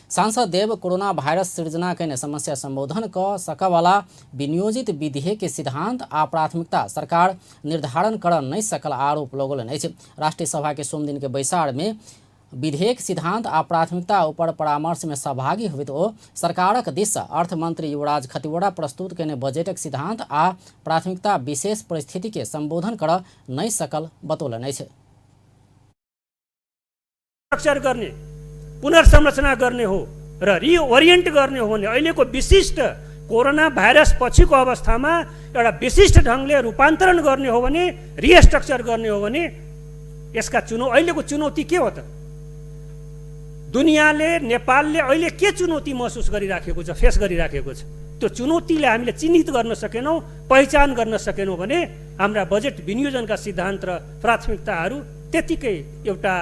सांसद देव कोरोना वायरस सृजना कयने समस्या संबोधन क सकयवला विनियोजित विधेयक के सिद्धांत आ प्राथमिकता सरकार निर्धारण कर नहि सकल आरोप लगौलनि अछि। राष्ट्रिय सभा के सोमदिन के बैसार में विधेयक सिद्धांत आ प्राथमिकता ऊपर परामर्श में सहभागी होइत ओ सरकारक दिस अर्थमंत्री युवराज खतिवड़ा प्रस्तुत कयने बजेटक सिद्धांत आ प्राथमिकता विशेष परिस्थिति के संबोधन कर नहि सकल बतौलनि अछि। स्ट्रक्चर गर्ने, पुनर्संरचना गर्ने हो र रिओरिएन्ट गर्ने हो भने अहिलेको विशिष्ट कोरोना भाइरस पछिको अवस्थामा एउटा विशिष्ट ढङ्गले रूपान्तरण गर्ने हो भने, रिस्ट्रक्चर गर्ने हो भने यसका अहिलेको चुनौती के हो त? दुनियाँले, नेपालले अहिले के चुनौती महसुस गरिराखेको छ, फेस गरिराखेको छ, त्यो चुनौतीलाई हामीले चिन्हित गर्न सकेनौँ, पहिचान गर्न सकेनौँ भने हाम्रा बजेट विनियोजनका सिद्धान्त र प्राथमिकताहरू त्यतिकै एउटा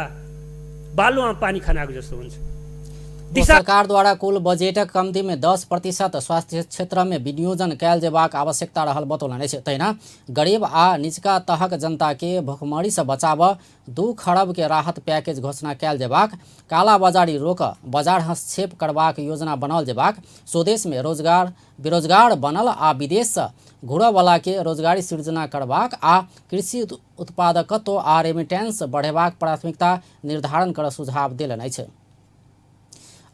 बालुवामा पानी खनाएको जस्तो हुन्छ। सरकार द्वारा कुल बजेटक कम्ती में 10% स्वास्थ्य क्षेत्र में विनियोजन कयल जेबाक आवश्यकता रहल बतौलनि अछि। तहिना गरीब आ निचका तहक जनता के भुखमरी से बचाव 2 खरब के राहत पैकेज घोषणा कयल जेबाक, कालाबाजारी रोक बाजार हस्तक्षेप करबाक योजना बनाओल जेबाक, स्वदेश में रोजगार बेरोजगार बनल आ विदेश से घुरयवला के रोजगारी सृजना करबाक आ कृषि उत्पादकत्व आ रेमिटेंस बढ़ेबाक प्राथमिकता निर्धारण कर सुझाव देलनि अछि।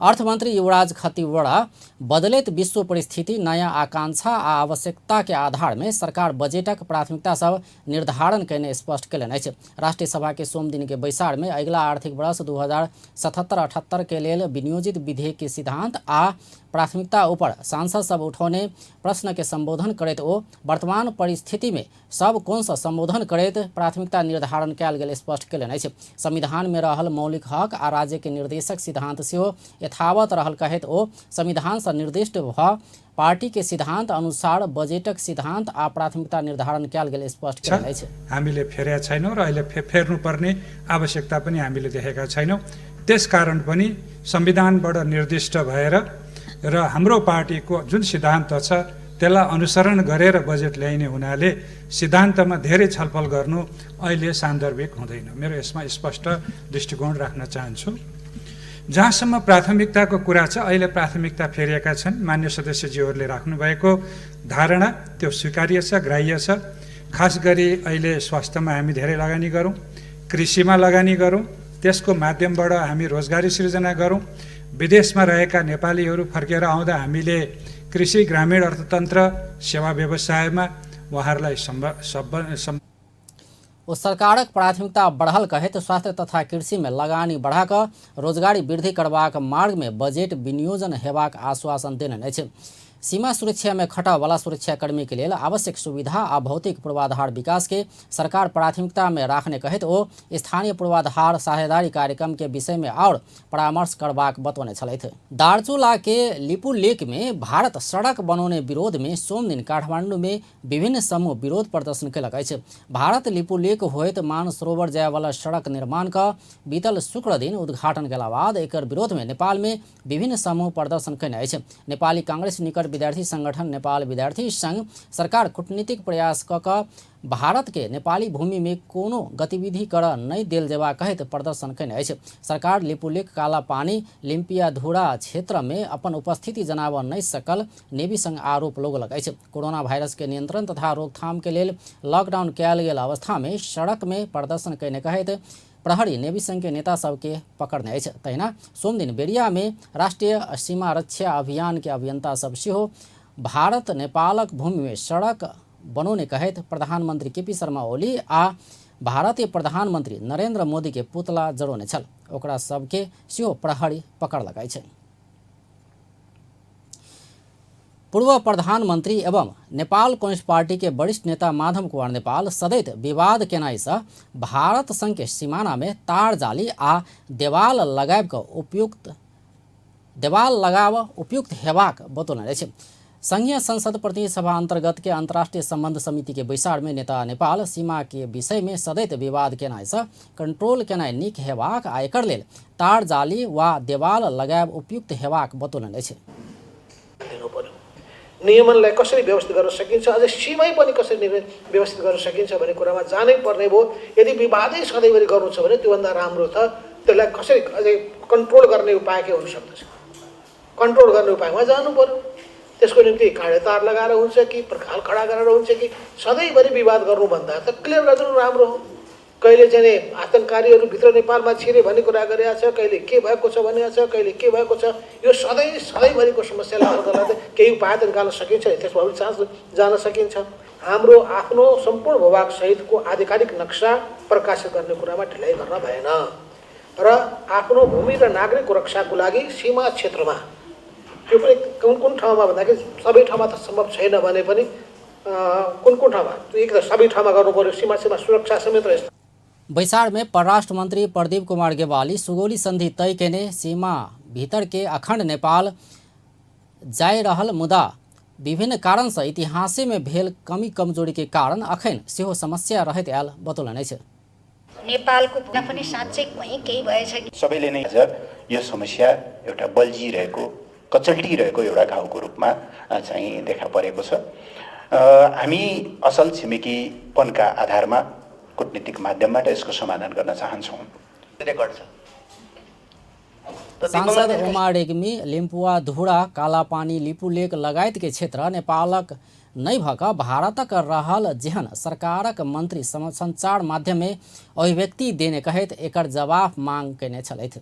अर्थमंत्री युवराज खतिवड़ा बदलैत विश्व परिस्थिति, नया आकांक्षा आ आवश्यकता के आधार में सरकार बजेटक प्राथमिकता सब निर्धारण कयने स्पष्ट कयलनि अछि। राष्ट्रिय सभा के सोमदिन के बैसार में अगिला आर्थिक वर्ष 2077-78 के लेल विनियोजित विधेयक के सिद्धांत आ प्राथमिकता ऊपर सांसद सब उठौने प्रश्न के संबोधन करैत ओ वर्तमान परिस्थिति में सब कोण से संबोधन करैत प्राथमिकता निर्धारण कयल गेल स्पष्ट कयलनि अछि। संविधान में रहल मौलिक हक आ राज्य के निर्देशक सिद्धांत सेहो यथावत रहल कहैत ओ संविधान से निर्दिष्ट भ पार्टी के सिद्धांत अनुसार बजेटक सिद्धांत आ प्राथमिकता निर्धारण कयल गेल स्पष्ट कयलनि अछि। हामीले फेरेका छैनौँ र अहिले फेर्नुपर्ने आवश्यकता पनि हामीले देखेका छैनौँ। त्यसकारण पनि संविधानबाट निर्दिष्ट भएर र हाम्रो पार्टीको जुन सिद्धान्त छ त्यसलाई अनुसरण गरेर बजेट ल्याइने हुनाले सिद्धान्तमा धेरै छलफल गर्नु अहिले सान्दर्भिक हुँदैन। मेरो यसमा स्पष्ट दृष्टिकोण राख्न चाहन्छु। जहाँसम्म प्राथमिकताको कुरा छ, अहिले प्राथमिकता फेरिएका छन्। मान्य सदस्यज्यूहरूले राख्नुभएको धारणा त्यो स्वीकार्य छ, ग्राह्य छ। खास गरी अहिले स्वास्थ्यमा हामी धेरै लगानी गरौँ, कृषिमा लगानी गरौँ, त्यसको माध्यमबाट हामी रोजगारी सृजना गरौँ। विदेशमा रहेका नेपालीहरू फर्केर आउँदा हामीले कृषि, ग्रामीण अर्थतन्त्र, सेवा व्यवसायमा उहाँहरूलाई ओ सरकारक प्राथमिकता बढ़ल कहैत स्वास्थ्य तथा कृषि में लगानी बढ़ाकऽ रोजगारी वृद्धि करबाक मार्ग में बजेट विनियोजन हेबाक आश्वासन देलनि अछि। सीमा सुरक्षा में खटऽवला सुरक्षाकर्मी के लेल आवश्यक सुविधा आ भौतिक पूर्वाधार विकास के सरकार प्राथमिकता में राखने कहैत ओ स्थानीय पूर्वाधार साझेदारी कार्यक्रम के विषय में और परामर्श करबाक बतौने छलथि। दार्चुला के लिपुलेख में भारत सड़क बनौने विरोध में सोमदिन काठमांडू में विभिन्न समूह विरोध प्रदर्शन केलक अछि। भारत लिपुलेख होइत मानसरोवर जायवाला सड़क निर्माण क बीतल शुक्र दिन उद्घाटन केला बाद एकर विरोध में नेपाल में विभिन्न समूह प्रदर्शन केने अछि। नेपाली कांग्रेस निकट विद्यार्थी संगठन नेपाल विद्यार्थी संघ सरकार कूटनीतिक प्रयास क क भारत के नेपाली भूमि में कोनो गतिविधि कर नहीं देल जेबा कहैत प्रदर्शन केने अछि। सरकार लिपुलेख कालापानी लिम्पियाधुरा क्षेत्र में अपन उपस्थिति जनाबऽ नहीं सकल नेवी संघ आरोप लगौलक अछि। कोरोना वायरस के नियंत्रण तथा रोकथाम के लेल लॉकडाउन कयल गेल अवस्था में सड़क में प्रदर्शन केने कहैत प्रहरी नेवी संघ के नेता सबके पकड़ने अछि। तहिना सोमदिन बेरिया में राष्ट्रीय सीमा रक्षा अभियान के अभियंता सब सेहो भारत नेपालक भूमि में सड़क बनौने कहैत प्रधानमंत्री केपी शर्मा ओली आ भारतीय प्रधानमंत्री नरेंद्र मोदी के पुतला जरौने छल। ओकरा सबके सेहो प्रहरी पकड़लक अछि। पूर्व प्रधानमंत्री एवं नेपाल कम्युनिस्ट पार्टी के वरिष्ठ नेता माधव कुमार नेपाल सदैत विवाद केनाइ सँ भारत संग के सीमाना में तार जाली आ देवाल लगाबि कऽ उपयुक्त देवाल लगाब उपयुक्त हेबाक बतौलनि अछि। संघीय संसद प्रतिनिधि सभा अंतर्गत के अंतर्राष्ट्रीय संबंध समिति के बैसार में नेता नेपाल सीमा के विषय में सदैत विवाद केनाइ सँ कंट्रोल केनाइ नीक हेबाक आ एकर लेल तार जाली वा देवाल लगायब उपयुक्त हेबाक बतौलनि अछि। नियमनलाई कसरी व्यवस्थित गर्न सकिन्छ, अझै सीमै पनि कसरी व्यवस्थित गर्न सकिन्छ भन्ने कुरामा जानै पर्ने भयो। यदि विवादै सधैँभरि गर्नु छ भने त्योभन्दा राम्रो त त्यसलाई कसरी अझै कन्ट्रोल गर्ने उपाय के हुन सक्दछ, कन्ट्रोल गर्ने उपायमा जानु पर्यो। त्यसको निम्ति काँडे तार लगाएर हुन्छ कि पर्खाल खडा गरेर हुन्छ कि, सधैँभरि विवाद गर्नुभन्दा त क्लियर गरिदिनु राम्रो हो। कहिले चाहिँ आतङ्ककारीहरू भित्र नेपालमा छिरे भन्ने कुरा गरेको छ, कहिले के भएको छ भनेको छ, कहिले के भएको छ। यो सधैँ सधैँभरिको समस्यालाई हल गर्न त केही उपाय त निकाल्न सकिन्छ नि, त्यसमा पनि चान्स जान सकिन्छ। हाम्रो आफ्नो सम्पूर्ण भूभागसहितको आधिकारिक नक्सा प्रकाशित गर्ने कुरामा ढिलाइ गर्न भएन र आफ्नो भूमि र नागरिक रक्षाको लागि सीमा क्षेत्रमा, त्यो पनि कुन कुन ठाउँमा भन्दाखेरि सबै ठाउँमा त सम्भव छैन भने पनि कुन कुन ठाउँमा, एक त सबै ठाउँमा गर्नु पर्यो, सीमा सीमा सुरक्षा समेत रहेछ। बैसार में परराष्ट्र मंत्री प्रदीप कुमार गेवाली सुगौली संधि तय केने सीमा भीतर के अखंड नेपाल जाय रहल मुदा विभिन्न कारण से इतिहासे में भेल कमी कमजोरी के कारण अखन सेहो समस्या रहैत आयल बतौलनि अछि। नेपालको पनि साँच्चै कहीँ केही भएछ कि सबैले नै यो समस्या एउटा बल्झिरहेको कचल्टिरहेको एउटा घाउको रूपमा चाहिँ देखा परेको छ। हामी असल छिमेकीपनका आधारमा कूटनीतिक माध्यमबाट यसको समाधान गर्न चाहन्छौँ। रेकर्ड छ। सांसद उमा रेग्मी लिम्पुआ धुरा कालापानी लिपुलेख लगायत के क्षेत्र नेपालक नहि भऽ कऽ भारतक रहल जेहन सरकारक मंत्री संचार माध्यम में अभिव्यक्ति देने कहैत एकर जवाब मांग केने छलथि।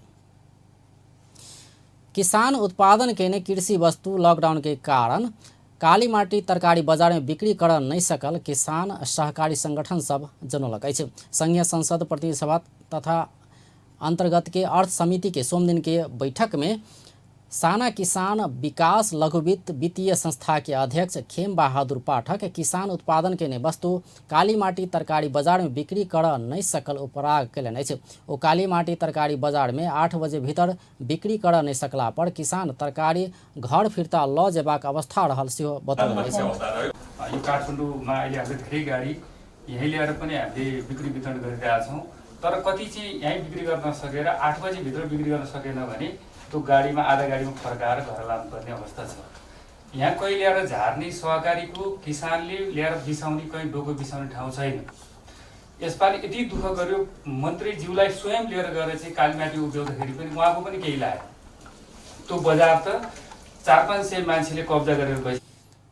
किसान उत्पादन केने कृषि वस्तु लॉकडाउन के कारण कालीमाटी तरकारी बाजार में बिक्री कर नहीं सकल किसान सहकारी संगठन सब जनौलक अछि। संघीय संसद प्रतिनिधि सभा तथा अंतर्गत के अर्थ समिति के सोमदिन के बैठक में साना किसान विकास लघुवित्त वित्तीय संस्था के अध्यक्ष खेम बहादुर पाठक किसान उत्पादन केने वस्तु कालीमाटी तरकारी बाजार में बिक्री कर नहीं सकल उपराग केलनि अछि। ओ कालीमाटी तरकारी बाजार में 8 बजे भीतर बिक्री कर नहीं सकला पर किसान तरकारी घर फिर्ता ल जेबाक अवस्था रहल सेहो बतौलनि अछि। यो काठमाडौँमा अहिले हामीले धेरै गाडी यहीँ ल्याएर पनि हामीले बिक्री वितरण गरिरहेका छौँ, तर कति चाहिँ यहीँ बिक्री गर्न सकेर 8 बजे भित्र बिक्री गर्न सकेन भने त्यो गाडीमा आधा गाडीमा फर्काएर घर लानुपर्ने अवस्था छ। यहाँ कहीँ ल्याएर झार्ने सहकारीको किसानले ल्याएर बिसाउने कहीँ डोको बिसाउने ठाउँ छैन। यसपालि यति दुःख गर्यो मन्त्रीज्यूलाई स्वयं लिएर गएर चाहिँ कालीमाटी उभ्याउँदाखेरि पनि उहाँको पनि केही लाग्यो। त्यो बजार त 400-500 मान्छेले कब्जा गरेर बस्यो।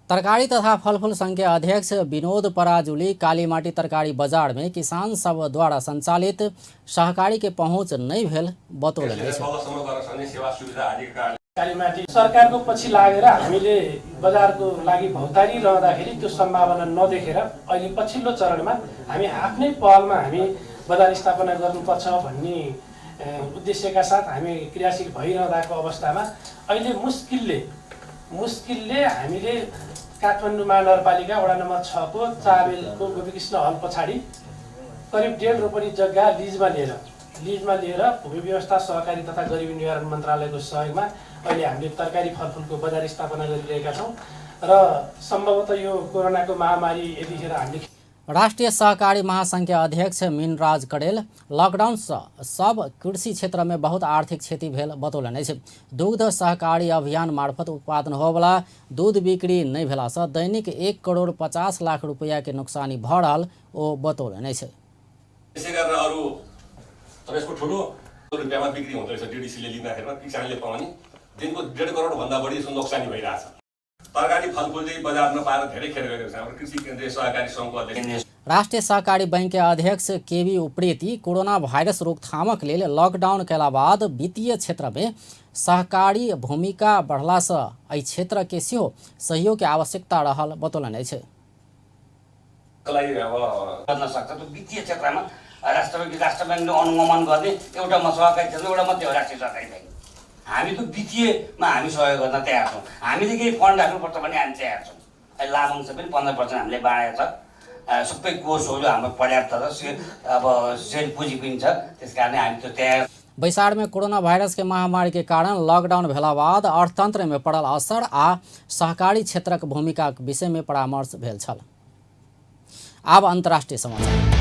तरकारी तथा फलफूल संघ के अध्यक्ष विनोद पराजुली कालीमाटी तरकारी बाजार में किसान सब द्वारा संचालित सहकारी के पहुंच नहीं भेल बतौलनि अछि। कालीमाटी सरकारको पछि लागेर हामीले बजारको लागि भौतारी रहँदाखेरि त्यो सम्भावना नदेखेर अहिले पछिल्लो चरणमा हामी आफ्नै पहलमा हामी बजार स्थापना गर्नुपर्छ भन्ने उद्देश्यका साथ हामी क्रियाशील भइरहँदाको अवस्थामा अहिले मुस्किलले मुस्किलले हामीले काठमाडौँ महानगरपालिका वडा नम्बर 6 को चाबेलको गोपीकृष्ण हल पछाडि करिब 1.5 रोपनी जग्गा लिजमा लिएर भूमि व्यवस्था सहकारी तथा गरिबी निवारण मन्त्रालयको सहयोगमा अहिले हामीले तरकारी फलफुलको बजार स्थापना गरिरहेका छौँ र सम्भवतः यो कोरोनाको महामारी यतिखेर हामीले राष्ट्रिय सहकारी महासंघ के अध्यक्ष मीनराज कडेल लॉकडाउन से सब कृषि क्षेत्र में बहुत आर्थिक क्षति भेल बतौलनि अछि। दुग्ध सहकारी अभियान मार्फत उत्पादन होवला दूध बिक्री नहि भेला से दैनिक 1 करोड़ 50 लाख रुपया के नुकसानी भ रहल ओ बतौलनि अछि। त्यसै गरेर अरू तर यसको ठुलो रुपियाँमा बिक्री हुँदो रहेछ। डिडिसीले लिँदाखेरिमा किसानले पाउने दिनको 1.5 करोड भन्दा बढी यसको नोक्सानी भइरहेछ। तरकारी फलफुल चाहिँ बजार नपाएर धेरै खेर गएको छ। हाम्रो कृषि केन्द्रीय सहकारी सङ्घको अध्यक्ष राष्ट्रिय सहकारी बैंक के अध्यक्ष केवी उप्रेती कोरोना वायरस रोकथामक लेल लॉकडाउन कयला बाद वित्तीय क्षेत्र में सहकारी भूमिका बढ़ला से एहि क्षेत्र के सेहो सहयोग के आवश्यकता रहल बतौलनि अछि। गर्न सक्छ त्यो वित्तीय क्षेत्रमा राष्ट्र ब्याङ्कले अनुगमन गर्ने एउटा म सहकारी क्षेत्र एउटा मात्रै हो राष्ट्रिय सहकारी ब्याङ्क। हामी त वित्तीयमा हामी सहयोग गर्न तयार छौँ। हामीले केही फन्ड राख्नुपर्छ भने हामी तयार छौँ। अहिले लाभांश पनि 15% हामीले बाँडेको छ। सबै कोषहरू हाम्रो पर्याप्त छ, अब सेल पुँजी पनि छ, त्यस कारणले हामी त्यो तयार। बैसार में कोरोना वायरस के महामारी के कारण लॉकडाउन भेला बाद अर्थतंत्र में पड़ल असर आ सहकारी क्षेत्रक भूमिका के विषय में परामर्श भेल छल। आब अंतर्राष्ट्रीय समाचार।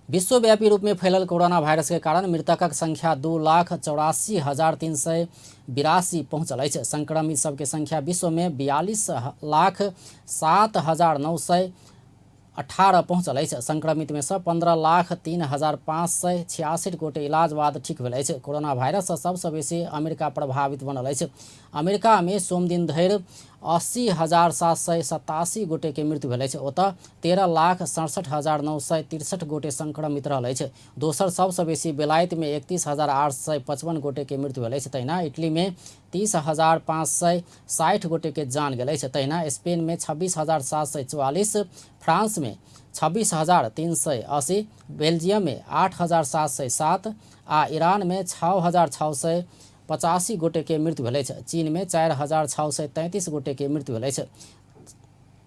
विश्वव्यापी रूप में फैलल कोरोना वायरस के कारण मृतकक संख्या 2,84,382 पहुंचल अछि। संक्रमित सबके संख्या विश्व में 42,07,918 पहुंचल अछि। संक्रमित में से 15,03,566 गोटे इलाज बाद ठीक भेल अछि। कोरोना वायरस से सबसे बेसी अमेरिका प्रभावित बनल अछि। अमेरिका में सोमदिन धरि 80,787 गोटे के मृत्यु भेल अछि। ओतऽ 13,67,963 गोटे संक्रमित रहल अछि। दोसर सबसँ बेसी बेलायत में 31,855 गोटे के मृत्यु भेल अछि। तहिना इटली में 30,560 गोटे के जान गेल अछि। तहिना स्पेन में 26,744, फ्रांस में 26,380, बेल्जियम में 8,707 आ ईरान में 6,685 गोटे के मृत्यु भेल अछि। चीन में 4,633 गोटे के मृत्यु भेल अछि।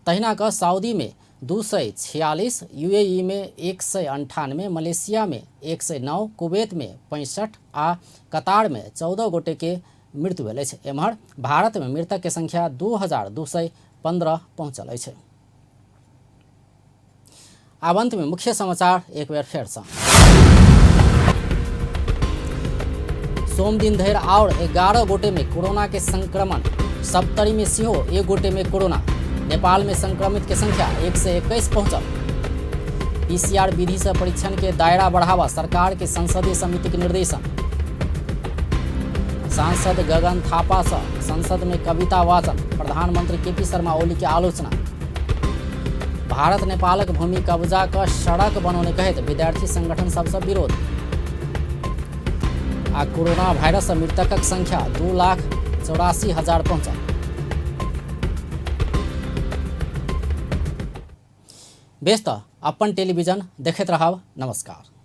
तहिना क सऊदी में 246, यूएई में 198, मलेशिया में 109, कुवैत में 65 आ कतार में 14 गोटे के मृत्यु भेल अछि। एम्हर भारत में मृतक के संख्या 2,215 पहुंचल अछि। आब अंत में मुख्य समाचार एक बेर फेर से। सोमदिन धरि और 11 गोटे में कोरोना के संक्रमण, सप्तरी में सेहो 1 गोटे में कोरोना। नेपाल में संक्रमित के संख्या 121 पहुंचल। पीसीआर विधि से परीक्षण के दायरा बढ़ावा सरकार के संसदीय समिति के निर्देशन। सांसद गगन थापा से संसद में कविता वाचन, प्रधानमंत्री केपी शर्मा ओली के आलोचना। भारत नेपालक भूमि कब्जा क सड़क बनौने कहैत विद्यार्थी संगठन सबसे विरोध। आ कोरोना वायरस मृतकक संख्या 2,84,000 पहुंचल। बेस त अपन टेलीविजन देखैत रहब। नमस्कार।